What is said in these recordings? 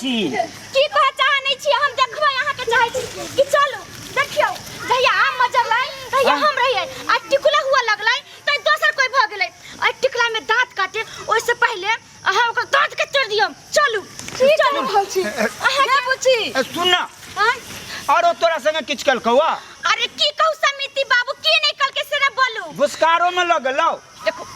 छी? की कह चाह नहीं छी हम देखबै अहाँ के चाहै छी कि चलू देखियौ जहिया आम मजरलै तहिया हम रहियै आ टिकुला हुआ लगलै त दोसर कोई भ गेलै आ टिकुला में दांत काटे ओइसे पहले अहाँ ओकर दांत के तोड़ दियौ। चलू चलू रहल छी अहाँ के बुची। ए, सुन ना आँय? आरो तोरा संगे किछु केलकौ आ? अरे की कहू समिति बाबू की नहीं कल के से ना बोलू। भुसकारो में लगलौ। देखो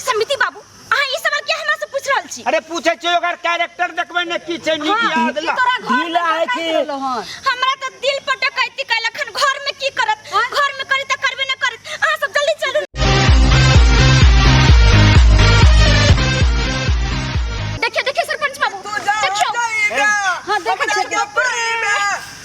समिति बाबू अहाँ ई सवाल किया हमरा से पूछ रहल छी? अरे पूछे छियै ओकर कैरेक्टर देखबै ने की छै नीक हाँ, याद ई ला। तोरा घर ढीला में है डकैत कि? रहलो हन। हमरा तो दिल पर डकैती कैल अखन घर में की करत? घर में करी त करबे न करत। अहाँ सब जल्दी चलू। देखियो देखियो सरपंच बाबू तू जा देखियो। जाइबे। हाँ, देखै हमरा छियै। के प्रेम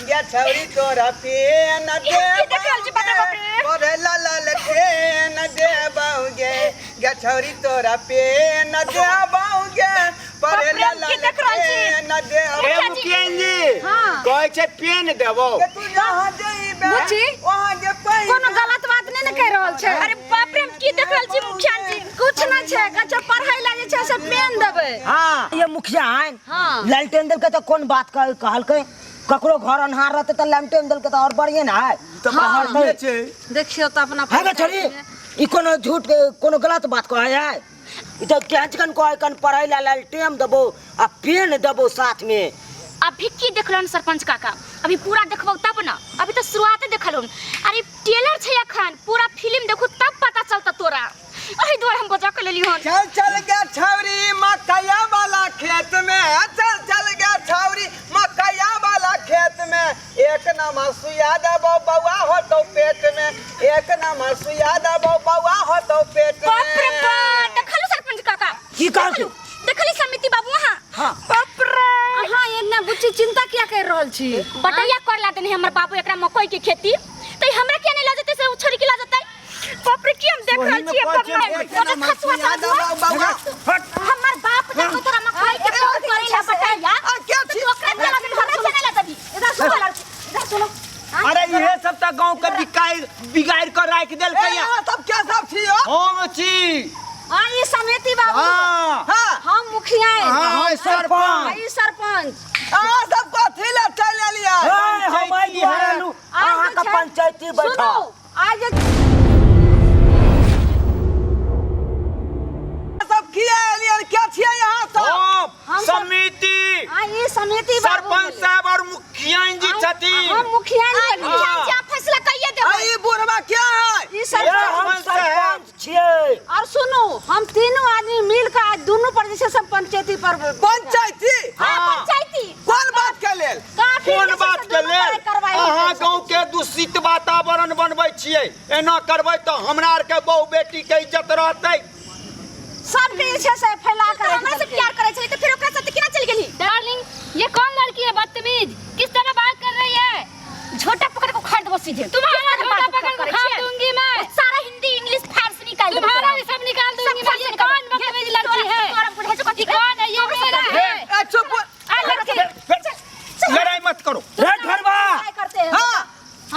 गे छौरी तोरा पेन ई हम की देख रहल छी, बाप रे बाप रे। तोरे लाल ठेन देबौगे गे छौरी तोरा पेन देबौगे बाप परे रे, हम लाल की देख रहल छी? ठेन देबौ। ए मुखिया जी हाँ। कहै छै पेन देबौ। गे तू जहाँ जइबे बुच्ची, वहाँ जे पैबे। कोनो गलत बात नहीं ने कह रहल छै। अरे बाप रे हम की देख रहल छी मुखिया जी? कुछ नहीं छै, कच्चा पढ़ाई ला जे छै से पेन देबै। हाँ ये मुखिया आइन हाँ। लालटेन देलकै तऽ कोन बात कहलकै? ककरो घर अन्हार रहतै तऽ लालटेन देलकै तऽ और बढ़िए ने है। तऽ हाँ। बढ़िए छै। देखियौ तऽ अपना है गे छोरी, ई कोनो झूठ के कोनो गलत बात कहै है? ई तऽ केहन कहै कन पढ़ै ला लालटेन देबो आ पेन देबो साथ में। अभी की देखलन सरपंच काका? अभी पूरा देखबौ तब न, अभी तो शुरुआते देखलन। अरे टेलर छै अखन, पूरा फिल्म देखू तब पता चलता तोरा। एहि दुआरे हम बजा के लेली हन। चल चल गे छौरी मकैया वाला खेत में, चल चल गे छौरी मकैया वाला खेत में, एक नंबर सुइया देबौ बौआ होतौ पेट में, एक नंबर सुइया देबौ बौआ होतौ पेट में। बाप रे बाप, देखलू सरपंच काका? की कहलखिन? देखली समिति बाबू अहाँ? हाँ। बाप रे। अहाँ एना बुच्ची चिंता किया कर रहल छी? बटैया कर ला देने हमर बाबू एकरा मकई के खेती, त हमरा किया नहीं ला जेतै से उ छोड़ी के ला जेतै? बाप रे की हम देख ओही रहल में छी कहै छै, बाप रे, एक ओते नंबर खसुआ सुइया सब देबौ बौआ। हट। हमर बाप जब तोरा मकई के पौध करे ला बटैया, आ क्या त छी? तू ओकरा किया ला जेतै, हमरा किया नहीं ला जेबही? इधर सुनो लड़की, इधर सुनो। अरे इहे सब त गांव के बिकाई बिगाड़ के राख देलकै ए, अहाँ सब क्या सब छी हो? हम छी। हाँ, ई समिति बाबू। हाँ। हाँ। हम मुखिया हैं। हाँ, सरपंच। ई सरपंच। अहाँ सब कथी लए चलि एलियै? ए, हम आइ पंचायती है। दुआरे अहाँ के पंचायती बैठल। सुनू, आज सब किया एलियै? क्या छियै अहाँ सब? हम हम सब- समिति हाँ, ई समिति बाबू सरपंच साहब और मुखिया जी छथिन। हम मुखिया जी आज भेलियै। मुखिया जी आप फैसला कहिए आ देबै। ई बुढ़वा क्या है? ई सरपंच। हम सरपंच साहब। सरपंच छियै। और सुनू, हम तीनों आदमी मिल के आज दोनों पर जे छै से पंचायती पर पंचायती? हाँ, हाँ। पंचायती। कोन बात के लेल? काफी कोन जे छै से बात के दुनू लेल? पर करवाई अहाँ हेतै। गांव के दूषित वातावरण बनबै छियै। एना करबै तऽ हमरा आर के बहु बेटी के इज्जत रहतै। सबके जे छै से फैला तू के तऽ हमरा से प्यार करै छली तऽ फेर ओकरा साथे केना चलि गेली? डार्लिंग ये कौन लड़की है बदतमीज, किस तरह बात कर रही है? झोटा पकड़ के उखाड़ देबो सीधे। तुम्हारा किस तरह झोटा बात पकड़ के करै उखाड़ छियै? दूंगी मैं। वो सारा हिंदी इंग्लिश फारसी निकाल देबो तुम्हारा तोरा। भी सब निकाल दूंगी सब मैं। ये फारसी निकाल कौन देबो। बदतमीज ये लड़की तोरा- है? तोरा बुझाइ छौ कथी? ये कौन है? ये मेरा है। ए, चुप। आ लड़की। लड़ाई मत करो। रे ढोरबा। काय करते हैं? हाँ।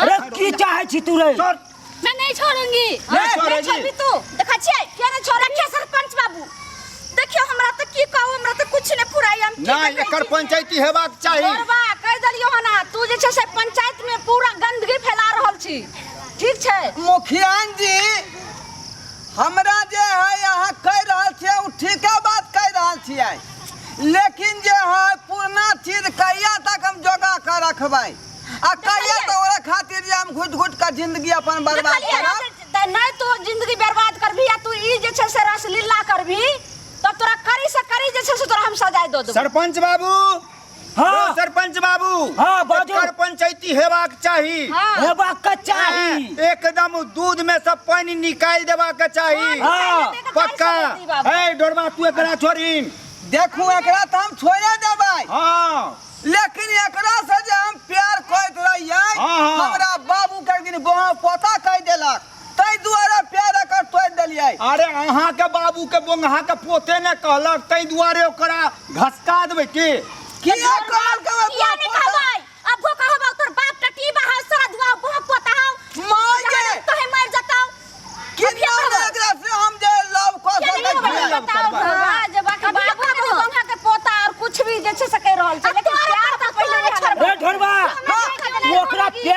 अरे की चाहे छी तू रे? छोड़। मैं नहीं छोड़ूंगी। नहीं नहीं छोड़ेगी। छोड़बी तू। देखै छियै? किया नहि छोड़ै? देखियौ सरपंच बाबू, देखियौ हमरा तऽ की कहू, हमरा तऽ कुछ नहि फुराइ। हम की नहीं, देखै एकर छी? पंचायती हेबाक चाही। ढोरबा, कहि देलियौ हन आ, तू जे छै से पंचायत में पूरा गंदगी फैला रहल छी, ठीक छै? मुखिया जी, हमरा जे है अहाँ कहि रहल छियै ओ ठीके बात कहि रहल छियै, लेकिन जे है पुरना चीज कहिया तक हम जोगा के रखबै? आ कहिया तऽ ओकरा खातिर जे हम घुटि घुटि के जिंदगी अपन बर्बाद देखलियै? करब? तऽ नहि तू जिंदगी बर्बाद करबही आ तू ई जे छै से रसलीला करबही तब तोरा करी से करी जे छै से तोरा हम सजाय दऽ देबौ। सरपंच बाबू। हाँ। ओ सरपंच बाबू। हाँ, बाजू। एकर पंचायती हेबाक चाही। हाँ। हेबाक के चाही। एकदम दूध में सब पानी निकाल देबाक चाही। हाँ। पक्का। ए डोरबा, तू एकरा छोड़ीन। देखू, एकरा तऽ हम छोड़े देबै। हाँ। लेकिन एकरा से जे हम प्यार करैत रहियै, हाँ, हाँ। हमरा बाबू के एक दिन बोहा पोता कहि देलक, ताहि दुआरे प्यार एकर तोड़ि देलियै। अरे अहाँ के बाबू के बोंगहा के पोते ने कहलक, ताहि दुआरे ओकरा घसका देबै की? किया कहल के किया नहि कहबै? अबो कहबौ तोर बाप टटीबा हौ, सारा दुआ बोहा पोता हौ। माय गे। तोहे मरि जतौ। कि ना एकरा से हम जे लव कऽ किया सकै नहि छियै? लव करबै? हाँ, जे बाकी अभी बाबू कहबो। के बोंगा के पोता और कुछ भी जे छै से कहि रहल छै, आ लेकिन तोरा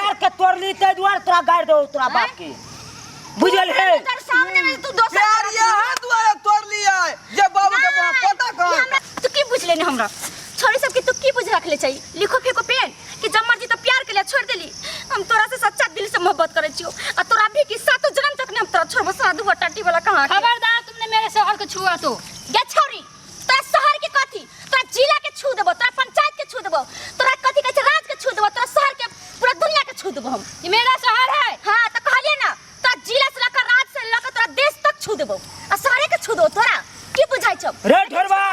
प्यार के तोड़ली ते दुआर तोरा गाड़ दो तोरा बाप के बुझल है। तोर सामने में तू दोसर प्यार यह दुआरे तोड़ लिया जे बाबू के पता कहाँ। तू की बुझ लेने हमरा छोरी सब के तू की बुझ रख ले चाहिए लिखो फेको पेन कि जब मर्जी तो प्यार के लिए छोड़ देली। हम तोरा से सच्चा दिल से मोहब्बत करे छियो आ तोरा भी कि सातो जन्म तक ने हम तोरा छोड़बो साधु टाटी वाला कहां के। खबरदार तुमने मेरे शोहर को छुआ तो गे छोरी तोरा शहर के कथी तोरा जिला के छू देबो तोरा पंचायत के छू देबो तोरा कथी कहै छै राज के छू देबो तोरा शहर के पूरा दुनिया के छू देबो हम। ये मेरा शोहर है। हां त कहलिए ना तोरा जिला से लकर राज से लकर तोरा देश तक छू देबो आ शहरे के छू देबो तोरा की बुझाइ छौ रे ढोरबा।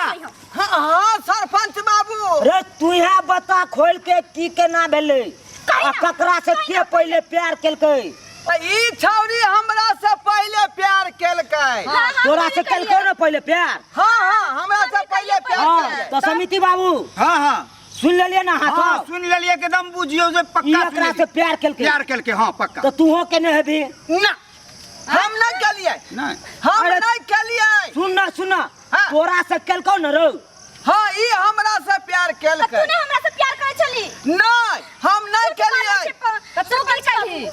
हाँ हाँ सरपंच बाबू रे तू यहाँ बता खोल के की केना भेलै आ ककरा से के पहले प्यार केलकै? ई छौरी हमरा से पहले प्यार केलकै। तोरा से केलकै ना पहले प्यार? हाँ हाँ हमरा से पहले प्यार हाँ केलकै। तो समिति बाबू हाँ हाँ सुन लेलिए ना। हाँ हाँ सुन लेलिए एकदम बुझियो जे ई पक्का एकरा से प्यार केलकै। प्यार केलकै हाँ पक्का। तो तू हो केने हेबी? ना हम नहीं केलिए। नहीं हम नहीं केलिए। सुन ना सुन ना हाँ। तोरा से केलकौ ना रो? हाँ ई हमरा से प्यार केलकै। तू ने हमरा से प्यार करै छली? नहीं हम नहीं केलिए। तू की केलही?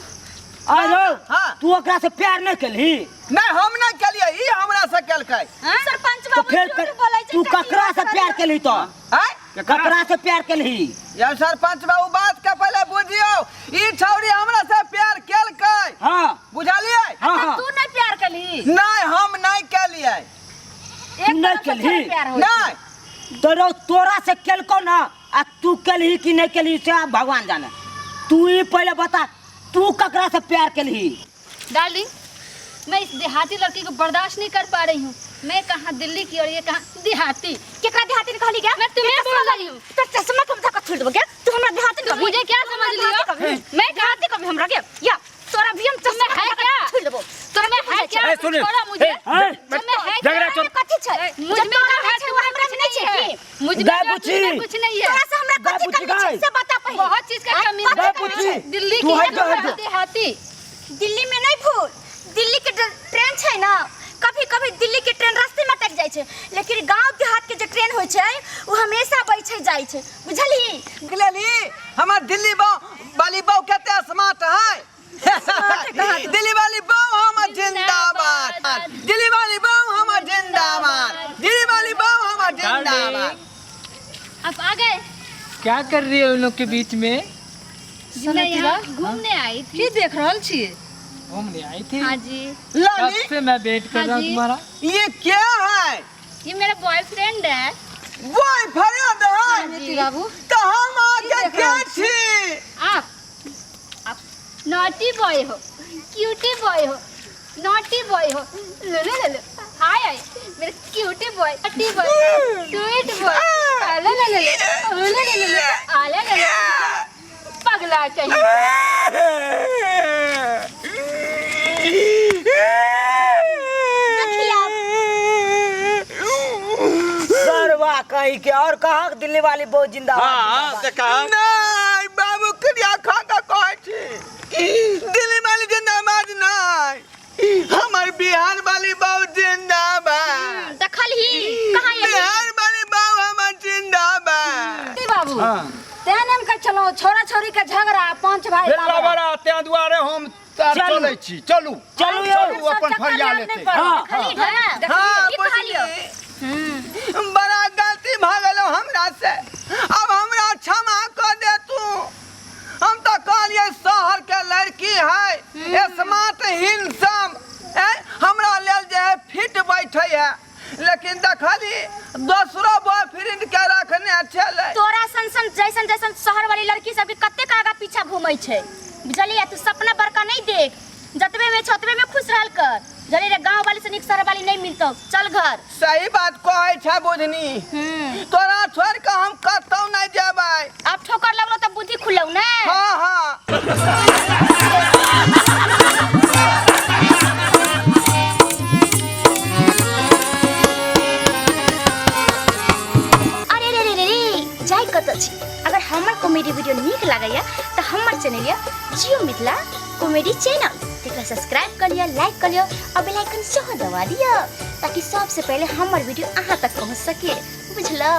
अरे हाँ। तू ओकरा से प्यार नहीं केलही? नहीं हम नहीं केलिए ई हमरा से केलकै। सरपंच तो बाबू फिर झूठ बोलै छै तू ककरा से प्यार केलही तो? आय ककरा से प्यार केलही? यौ सरपंच बाबू बात के पहले बुझियो ई छौरी हमरा से प्यार केलकै। हाँ बुझलिए? हाँ हाँ तू नहीं प्यार केलही? नहीं हम नहीं केलिए। तू नहीं केलही? नहीं तो रो तोरा से केलको ना आ तू केलही कि नहीं केलही से आप भगवान जाने। तू ही पहले बता तू ककरा से प्यार केलही? डार्लिंग मैं इस देहाती लड़की को बर्दाश्त नहीं कर पा रही हूँ। मैं कहाँ दिल्ली की और ये कहाँ देहाती। केकरा देहाती ने कहली गया? मैं तुम्हें बोल रही हूँ। तो चश्मा के धक्का छोड़ देबो क्या? तू हमरा देहाती तुम मुझे क्या समझ लियो? मैं देहाती कभी हमरा के या तोरा भी हम चश्मा है क्या? छोड़ देबो। तोरा में है क्या? ए, सुन। छोड़ा मुझे। तुम्हें है क्या? झगड़ा छोड़। कथी छै? मुझ में जो है हमरा तुम्हें कुछ नहीं नहीं है। छै। मुझ में गाय जो है पूछी। तुम्हें कुछ नहीं है। तोरा से हमरा गाय कथी पूछी, कमी छै गाय। से बता पहिले। बहुत चीज का कमी कथी है। कमी छै? दिल्ली तू की हट जा, हट जा। देहाती। दिल्ली में नहीं भूल दिल्ली के ट्रेन छै ना कभी कभी दिल्ली के ट्रेन रास्ते में अटक जाइ छै लेकिन गांव देहात के जे ट्रेन होइ छै वो हमेशा बैठे जाइ छै बुझलही? लेली हमर दिल्ली वाली बहू कते स्मार्ट है। दिल्ली वाली बहू हमर जिंदाबाद। दिल्ली वाली बहू हमर जिंदाबाद। दिल्ली वाली बहू हमर जिंदाबाद। आप आ गए? क्या कर रही है उन लोग के बीच में? मैं यहाँ घूमने आई थी। की देख रहल छियै? घूमने आई थी? हाँ जी। कब लाली से मैं वेट कर रहा हूँ हाँ जी। तुम्हारा। ये क्या है? ये मेरा बॉयफ्रेंड है। बॉयफ्रेंड है? जी। बाबू तो हम आगे के छी? आप नॉटी बॉय हो, क्यूटी बॉय हो, नॉटी बॉय हो। लो लो लो लो हाय हाय मेरे cutie boy, naughty boy, sweet boy. लो लो लो लो लो लो लो आ ले ले पगला चाहिए। सरवा कही के और कहाँ दिल्ली वाली बहुत जिंदाबाद। हाँ देखा। नहीं बाबू क्रिया खा के कहै छी दिल्ली वाली जिंदाबाद नहीं हमर बिहार वाली बहू जिंदाबाद। देखलही कहाँ ये? बिहार वाली बहू हमर जिंदाबाद। बाबू तें हम कहै छलहुँ छोरा छोरी के झगड़ा पांच भाई लबरा ते दुआरे हम चलै छी। चलू चलू यौ। चलू अपन फरिया लेते। हाँ हाँ की कहलियो? बुझली बड़ा गलती भऽ गेलो हमरा से अब हमरा क्षमा कर दे तू। हम तो कहलिए शहर के लड़की है स्मार्ट हिंसम हमरा लेल जे है फिट बैठे है लेकिन देखली दोसरो बॉयफ्रेंड के रखने छलै। तोरा सन सन जैसन जैसन शहर वाली लड़की सब के कतेक आगा पीछा घूमै छै बुझलिए? तू सपना बड़का नहीं देख जतबे में छतबे में खुश रहल कर। जले रे गांव वाली से निक शहर वाली नहीं मिलतो चल घर। सही बात कहै छै बुधनी तोरा छोड़ के हम कतौ नहीं जेबै। अब ठोकर लगलो त बुद्धि खुलौ ने। हाँ हाँ। अरे रे रे रे रे जाय कत छी। अगर हमर कॉमेडी वीडियो नीक लागैया त हमर चैनल या जियो मिथिला कॉमेडी चैनल तेकरा सब्सक्राइब कर लिया, लाइक कर लिया और बेल आइकन सेहो दबा दिया ताकि सबसे पहले हमर वीडियो अहाँ तक पहुँच सके बुझलो।